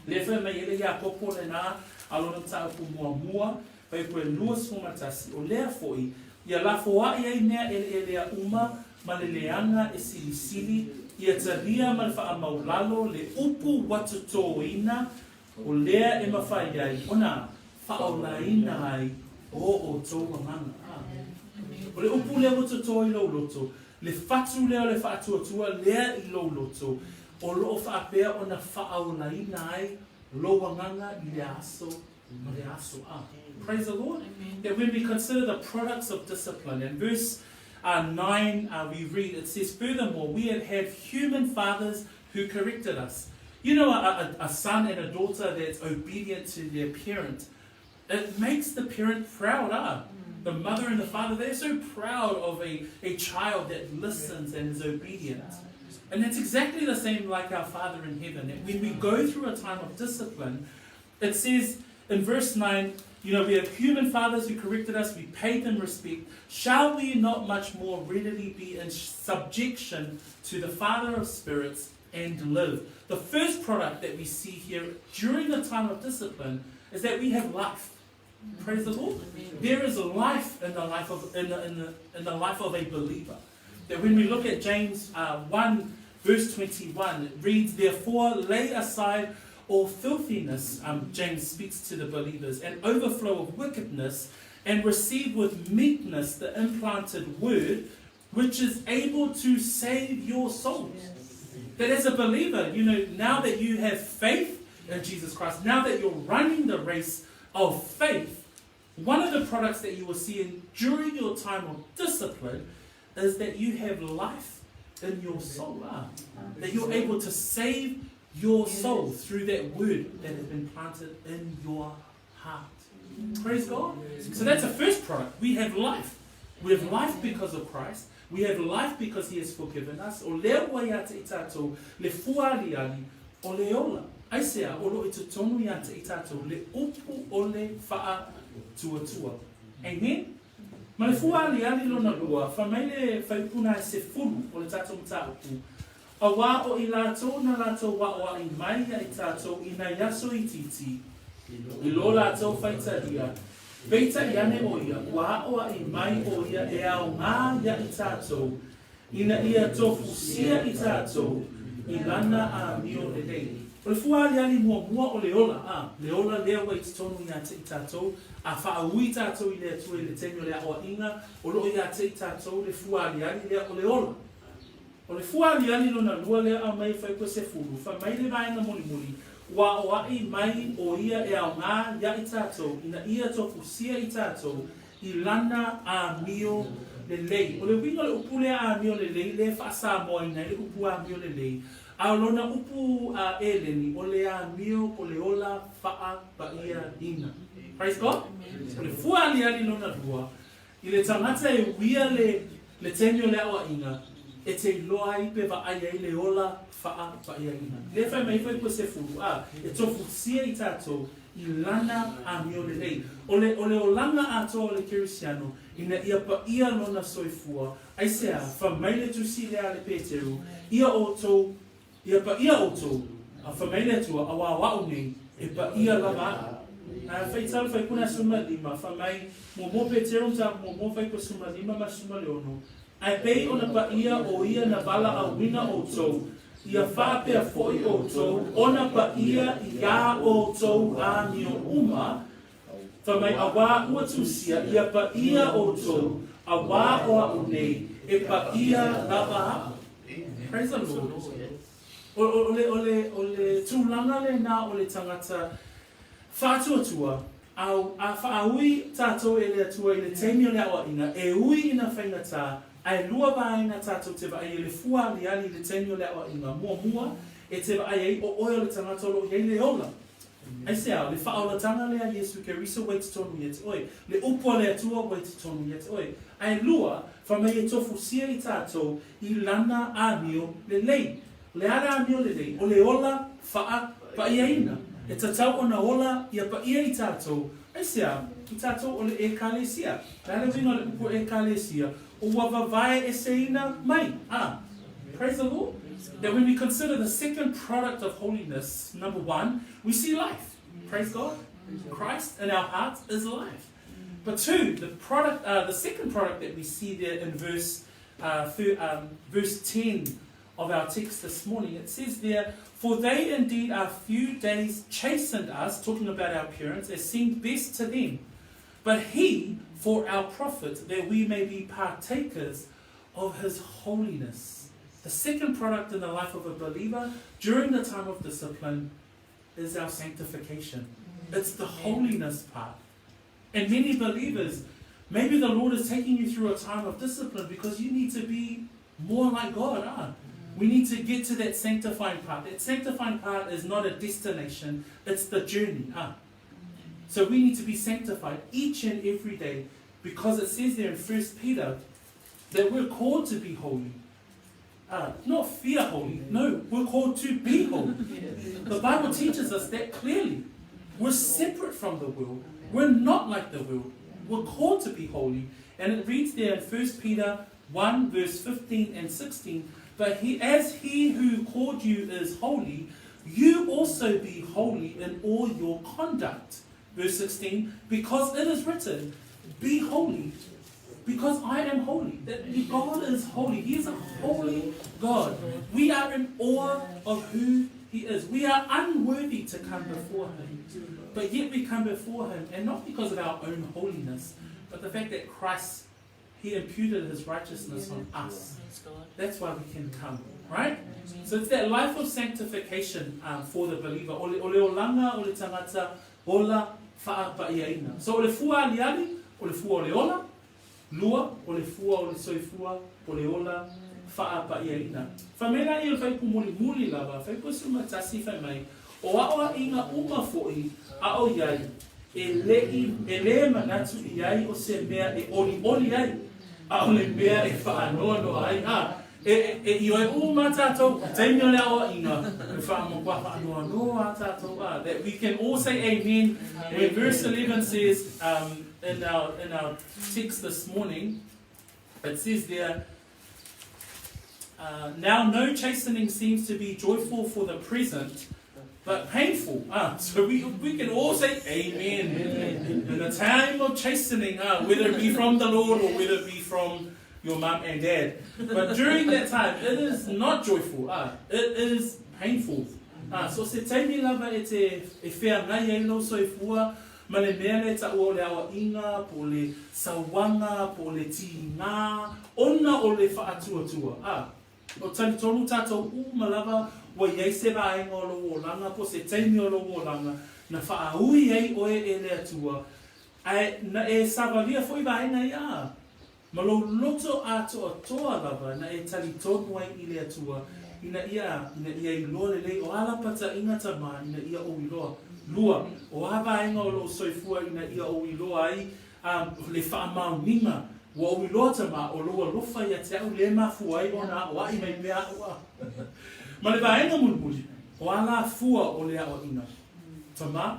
Le fai mai e le Iakopo lenā a lona mataupu muamua, fai koe 21, o lea foi, ia lafoaʻi ai mea eleelea uma ma le leaga e silisili, ia talia ma le faamaulalo le upu ua totōina O lea e mafai ai ona faaolaina ai o outou agaga. O le upu lea ua totō i lou loto, le fatu lea o le faatuatua lea i lou loto, o loo faapea ona faaolaina ai lou agaga i le aso ma le aso. Praise the Lord. That when we consider the products of discipline, in verse 9 we read, it says, Furthermore, we have had human fathers who corrected us. You know, a, a, a son and a daughter that's obedient to their parent, it makes the parent proud, ah. The mother and the father, they're so proud of a, a child that listens and is obedient. And it's exactly the same like our Father in heaven. That when we go through a time of discipline, it says in verse 9, you know, we have human fathers who corrected us, we paid them respect. Shall we not much more readily be in subjection to the Father of spirits and live? The first product that we see here during the time of discipline is that we have life. Praise the Lord. There is life in the life of in the, in the, in the life of a believer. That when we look at James 1 verse 21, it reads, Therefore lay aside all filthiness, James speaks to the believers, and overflow of wickedness, and receive with meekness the implanted word, which is able to save your souls. That as a believer, you know, now that you have faith in Jesus Christ, now that you're running the race of faith, one of the products that you will see in, during your time of discipline is that you have life in your soul. Ah? That you're able to save your soul through that word that has been planted in your heart. Praise God. So that's the first product. We have life. We have life because of Christ. We have life because He has forgiven us. O lea ua ia te i tātou, le fua aliali, o le ola. Aisea, o lo i totonu ia te i tātou, le upu o le whaa tuatua. Amen? Ma le fua aliali lona lua, wha mai le whaipuna e se fulu o le tātou mataupu. Auā o i latou na latou aʻoaʻi mai ia i tātou i nai aso itiiti. I lo latou faitalia, peitai ane ʻo ia, ua aʻoaʻi mai ʻo ia e aoga iā i tatou, ina ia tofusia i tatou i lana amio lelei. O le fua aliali muamua o le ola, a, le ola lea ua i totonu iā te i tatou, a faaui tatou i le Atua i le taimi o le aʻoaʻiga, o loo iā te i tatou le fua aliali lea o le ola. O le fua aliali lona lua lea aumai e Fuaiupu 10, fai mai le vaega mulimuli, Ua aʻoaʻi mai ʻo ia e aoga iā i tatou ina ia tofusia i tatou i lana amio lelei. O le uiga o le upu lea amio lelei lea e faa-Samoaina ai le upu amio lelei, a o lona upu ʻEleni, o le amio o le ola faapaʻiaina. Praise God. O le fua aliali lona lua, I le tagata e uia le le taimi o le aʻoaʻiga, e te iloa ai pe vaai ai le ola faapaʻiaina. Lea fai mai foi koe sefulu, a, e tofusia i tatou i lana amio lelei. O le, o le olaga atoa o le Kerisiano, ina ia paʻia lona soifua, aisea, fai mai le tusi lea a le Peteru, ia outou, Ia paʻia ʻoutou, a fai mai le Atua, auā o aʻu nei, e paʻia lava aʻu. A faitau faipuna 15, fai mai, Muamua Peteru mataupu muamua fuaiupu 15 ma le 16, Ae pei ona paʻia ʻo ia na valaʻauina ʻoutou, ia faapea foʻi ʻoutou ona paʻia iā ʻoutou āmio uma, fai mai, Auā ua tusia, ia paʻia ʻoutou, auā o aʻu nei, e paʻia lava aʻu. Praise the Lord. O, o, o, le, o, le, o le tulaga lenā o le tagata faatuatua, a, a faaui tatou e le Atua i le taimi o le aʻoaʻiga, e ui i nā faigata, a e lua vaega tatou te vaai ai le fua aliali i le taimi o le aʻoaʻiga. Muamua, e te vaai ai ʻo ʻoe o le tagata o lo o i ai le ola. Aisea, le faaolataga lea a Iesu Keriso ua i totonu ia te oe, le upu a le Atua ua i totonu ia te oe. Ae lua, fai mai e tofusia i tatou i lana amio lelei. O le a le amio lelei? O le ola faapaʻiaina. E tatau ona ola ia paʻia i tatou. Aisea, i tatou o le Ekalesia. Le a le uiga o le upu Ekalesia? O ua vavae eseina mai. A. Praise the Lord. That when we consider the second product of holiness, number one, we see life. Praise God. Christ in our hearts is life. But two, the product, the second product that we see there in verse, verse 10 of our text this morning, it says there, For they indeed are few days chastened us, talking about our parents, as seemed best to them. But he for our profit, that we may be partakers of his holiness. The second product in the life of a believer during the time of discipline is our sanctification. It's the holiness part. And many believers, maybe the Lord is taking you through a time of discipline because you need to be more like God. Ah? We need to get to that sanctifying part. That sanctifying part is not a destination, it's the journey. Ah? So we need to be sanctified each and every day because it says there in 1 Peter that we're called to be holy. Not fear holy. No, we're called to be holy. The Bible teaches us that clearly. We're separate from the world. We're not like the world. We're called to be holy. And it reads there in 1 Peter 1, verse 15 and 16, But he, as he who called you is holy, you also be holy in all your conduct. Verse 16, Because it is written, Be holy, because I am holy. That God is holy. He is a holy God. We are in awe of who He is. We are unworthy to come before Him. But yet we come before Him, and not because of our own holiness, but the fact that Christ, He imputed His righteousness on us. That's why we can come, right? So it's that life of sanctification for the believer. O le, o le olaga o le tagata ola faapaʻiaina. So o le fua aliali, o le fua o le ola, lua, o le fua o le soifua, o le ola faapaʻiaina. Fai mai laia o le fuaiupu mulimuli lava, fuaiupu 11 fai mai, O aʻoaʻiga uma foʻi a o iai, e leʻi, e lē manatu i ai o se mea e ʻoliʻoli ai, ʻaʻole mea e faanoanoa ai, a e, e ioe uma tatou, taimi o le aʻoaʻiga, e whaamakoa faanoanoa tatou, a that we can all say amen when verse 11 says in our, in our text this morning, it says there, Now no chastening seems to be joyful for the present, but painful. So we can all say amen. Amen. In the time of chastening, whether it be from the Lord or whether it be from your mum and dad. But during that time, it is not joyful. It is painful. So se taimi lava e te e wheangai ai lou soifua ma le mea lea e taua o le aoaiga, po o le sauaga, po o le tigā, ona o le faatuatua. O talitonu tātou uma lava ua i ai se vaega o lou olaga po o se taimi o lou olaga na faaui ai oe e le Atua, ae na e savalia foi vaega ia a ma lou loto atoatoa lava na e talitonu ai i le Atua ina ia ina ia iloa lelei o a lapataiga tamā ina ia ou iloa. Lua, o a vaega o lou soifua ina ia ou iloa ai a le faamaoniga, ua ou iloa tamā, o lou alofa ia te au lea e mafua ai ona aʻoaʻi mai mea aʻu a. Ma le vaega mulimuli, o a la fua o le aʻoaʻiga? Tamā,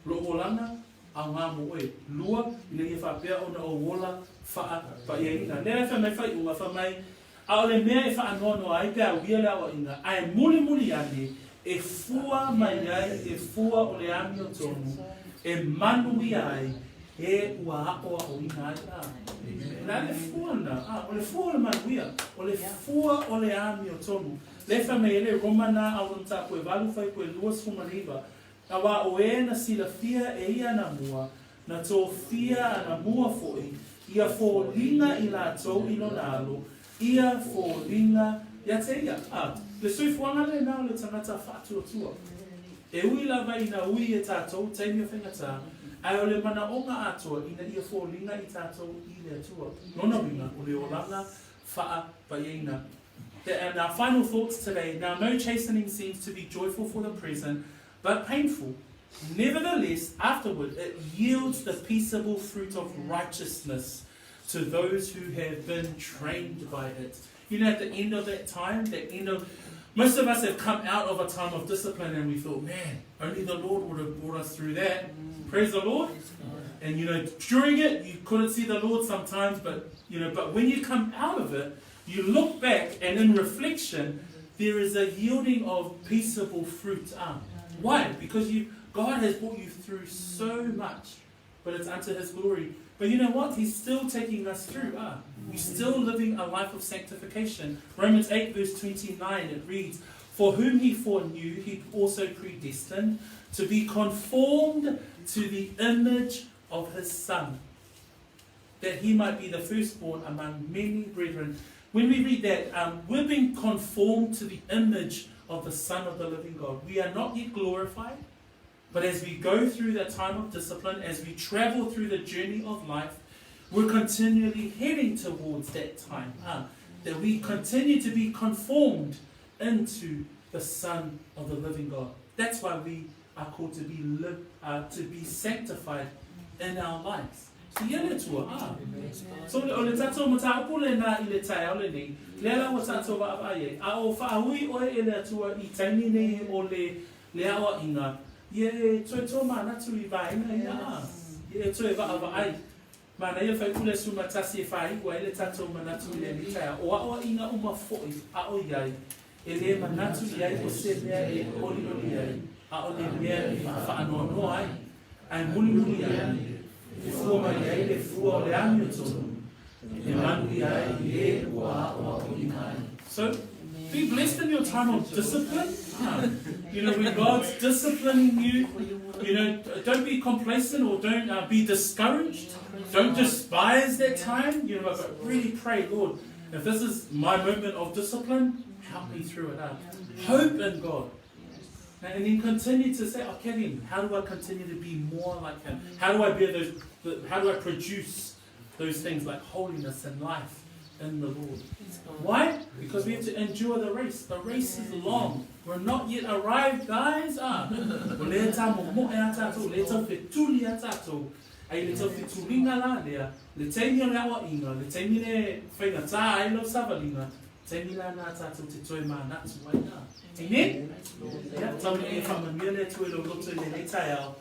loʻu olaga, aoga mo oe. Lua, ina ia faapea ona ou ola faapaiaina. Lea e fai mai faaiuga, fai mai, ʻAʻole mea e faanoanoa ai pe a uia le aʻoaʻiga, a e mulimuli ane e fua mai ai e fua o le amiotonu e manuia ai e ua aʻoaʻoina ai lā. O le a le fua lena? A, o le fua o le manuia, o le fua o le amiotonu. Lea e fai mai ai le Roma nā ʻaono mataupu e valu faipue 29, Auā o e na silafia e ia na mua, na tofia ana mua foʻi, ia foliga i latou i lona alo, ia foliga ia te ia. A, le soifuaga lena o le tagata faatuatua. E ui lava ina ui e tatou taimi o faigata, ae o le manaʻoga atoa ina ia foliga i tatou i le Atua. Lona uiga, o le olaga faapaiaina. And our final thoughts today, now no chastening seems to be joyful for the present, but painful. Nevertheless, afterward, it yields the peaceable fruit of righteousness to those who have been trained by it. You know, at the end of that time, the end of most of us have come out of a time of discipline and we thought, man, only the Lord would have brought us through that. Praise the Lord. And you know, during it, you couldn't see the Lord sometimes, but you know, but when you come out of it, you look back and in reflection, there is a yielding of peaceable fruit. Why? Because you God has brought you through so much, but it's unto His glory. But you know what? He's still taking us through. We're still living a life of sanctification. Romans 8, verse 29, it reads, For whom he foreknew, he also predestined to be conformed to the image of his Son, that he might be the firstborn among many brethren. When we read that, we're being conformed to the image of the Son of the living God. We are not yet glorified, but as we go through that time of discipline, as we travel through the journey of life, we're continually heading towards that time, that we continue to be conformed into the Son of the living God. That's why we are called to be live, to be sanctified in our lives. So ia le Atua, a. So o le tatou mataupu lena i le taeao lenei, lea la ua tatou vaavaai ai, a o faaui oe e le Atua i taimi nei o le le aoaiga, ia e toe tomanatu i vaega ia, a. Ia e toe vaavaai. Manaia faipule sumatasi e faaiu ai le tatou manatu i lenei taeao, o aoaiga uma foʻi a o i ai, e lē manatu i ai o se mea e olioli ai, a o le mea e faanoanoa ai, ae mulimuli ane, e fua mai ai le fua o le amiotonu, e manuia ai i e ua aʻoaʻoina ai. So, be blessed in your time of discipline. When God's disciplining you, don't be complacent or don't be discouraged. Don't despise that time, but really pray, Lord, if this is my moment of discipline, help me through it. Hope in God. And then continue to say, oh, Kevin, how do I continue to be more like him? How do I bear those, how do I produce those things like holiness and life in the Lord? Why? Because we have to endure the race. The race is long. We're not yet arrived, guys. O lea tā momoe a tātou, lea tau fetuli a tātou. Ai le tau fetulinga la lea, le taimi o le aoaiga, le taimi le faigata ai lau savaliga, taimi la na tātou te toe manatu ai la. Amen? Ia, tau e faamanuia le Atua i lou loto i lenei taeao.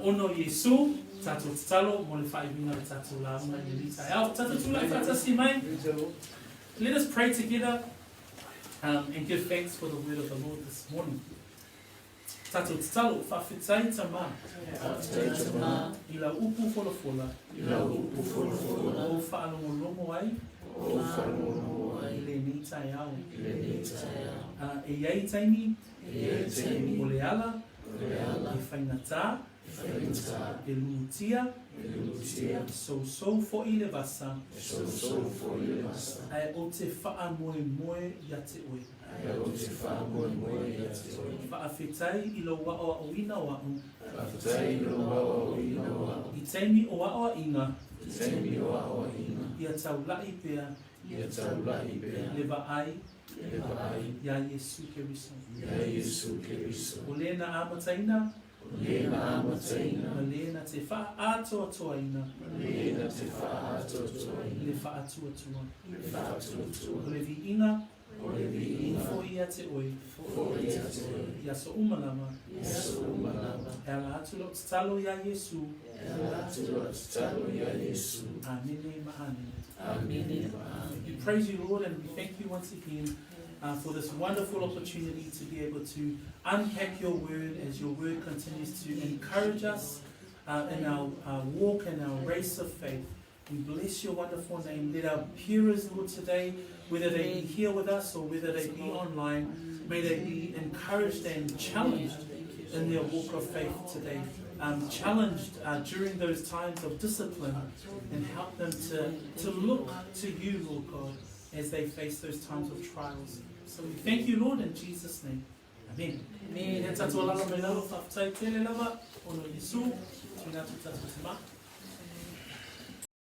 Ona o Iesu, tatou tatalo mo le faaiuina o le tatou lauga i lenei taeao. Tatou tulai faatasi mai. Let us pray together and give thanks for the word of the Lord this morning. Tatou tatalo, Faafetai Tamā. Faafetai Tamā. I lau upu folafola. I lau upu folafola. Ua ou faalogologo ai. Ua ou faalogologo ai. I lenei taeao. I lenei taeao. E i ai taimi. E i ai taimi. O le ala. O le ala. E faigata. E faigata. E lutia. E lutia. E sousou foi le vasa. E sousou foi le vasa. Ae ou te faamoemoe ia te oe. Ae ou te faamoemoe ia te oe. Faafetai i lou aoaoina o a'u. Faafetai i lou aoaoina o a'u. I taimi o aoaiga. I taimi o aoaiga. Ia taula'i pea. Ia taula'i pea. Le vaai. Le vaai. Iā Iesu Keriso. Iā Iesu Keriso. O le na amataina. O le na amataina. Ma le na te faaatoatoaina. Ma le na te faaatoatoaina. Le faatuatua. Le faatuatua. O le viiga. O le viiga. Foi ia te oe. Foi ia te oe. I aso uma lava. I aso uma lava. E ala atu lau tatalo iā Iesu. E ala atu lau tatalo iā Iesu. Amene ma amene. Amene ma amene. We praise you, Lord, and we thank you once again for this wonderful opportunity to be able to unpack your word as your word continues to encourage us in our walk and our race of faith. We bless your wonderful name. Let our hearers, Lord, today, whether they be here with us or whether they be online, may they be encouraged and challenged in their walk of faith today. Challenged during those times of discipline, and help them to look to you, Lord God, as they face those times of trials. So we thank you, Lord, in Jesus' name. Amen. Amen.